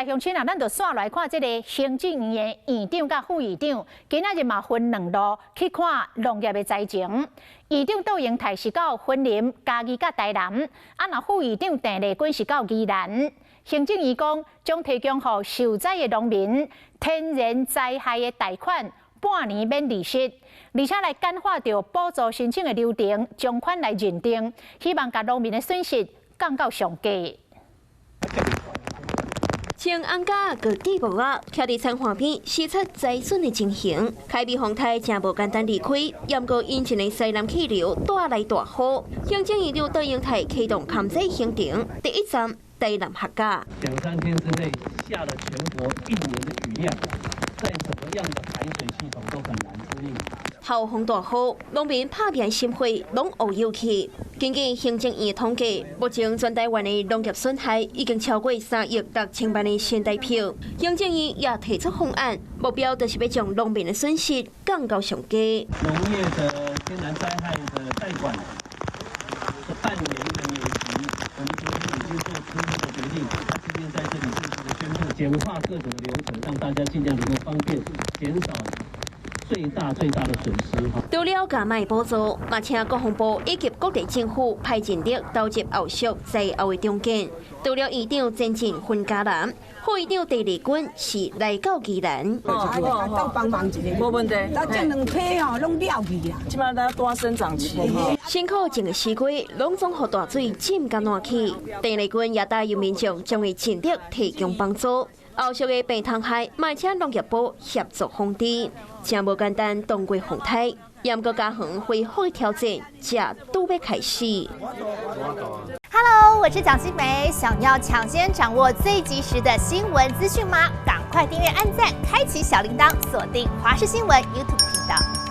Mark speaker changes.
Speaker 1: 來鄉親啊，咱就紲來看這个行政院的院長佮副院長，今仔日嘛分兩路去看農業的災情。院長杜英泰是到雲林、嘉義佮台南，啊，若副院長鄭麗君是到宜蘭。行政院講，將提供予受災的農民天然災害的貸款，半年免利息，而且來簡化著補助申請的流程，從寬來認定，希望共農民的損失降到上低。
Speaker 2: 穿紅甲閣戴帽仔，徛佇田岸邊視察災損的情形。開美風颱誠無簡單離開，毋過引擎的西南氣流帶來大雨。行政院長杜英泰啟動勘災行程，第一站台南客家。
Speaker 3: 兩三天之內下了全國一年的雨量，再怎麼樣的排水系統都很難適應。
Speaker 2: 豪風大雨，農民拍拚心血攏烏有去。根據行政院統計，目前全台灣的農業損害已經超過3億6千萬的新台票。行政院也提出方案，目標就是欲將農民的損失降到上低。
Speaker 3: 農業的天然災害的貸款的半年的免息，我們昨天已經做初步的決定，那今天在這裡正式的宣布，簡化各種流程，讓大家盡量能夠方便，減少最大最大的損失。
Speaker 2: 除了加碼補助，嘛請國防部以及各地政府派人力投入後續災後的重建。除了院長前進雲嘉南，副院長鄭麗君是來到宜蘭。
Speaker 4: 哦，幫忙一下，
Speaker 5: 無問題。
Speaker 4: 咱這兩批吼，攏了去啊。
Speaker 5: 這擺咱拄生長期。
Speaker 2: 辛苦種的西瓜，攏總予大水浸甲爛去。鄭麗君也答應民眾將會盡力提供幫助。後續的病蟲害，嘛請農業部協助防治。誠無簡單，擋過風颱，毋過家園恢復的挑戰，才拄欲開始。
Speaker 6: Hello，我是蔣新梅，想要搶先掌握最及時的新聞資訊嗎？趕快訂閱、按讚、開啟小鈴鐺，鎖定華視新聞 YouTube 頻道。